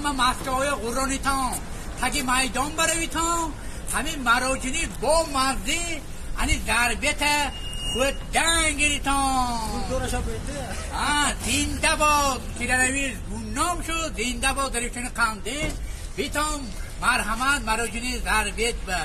Ҳама маскаҳоя ғурронитон, таги майдон баравитон, ҳамин марожини бо маззӣ ани зарбета худ дангиритон. Зинда бод коронавирус гумном шуд, зинда бод зарифчони қандил. Битон марҳамат марожини зарбет ба.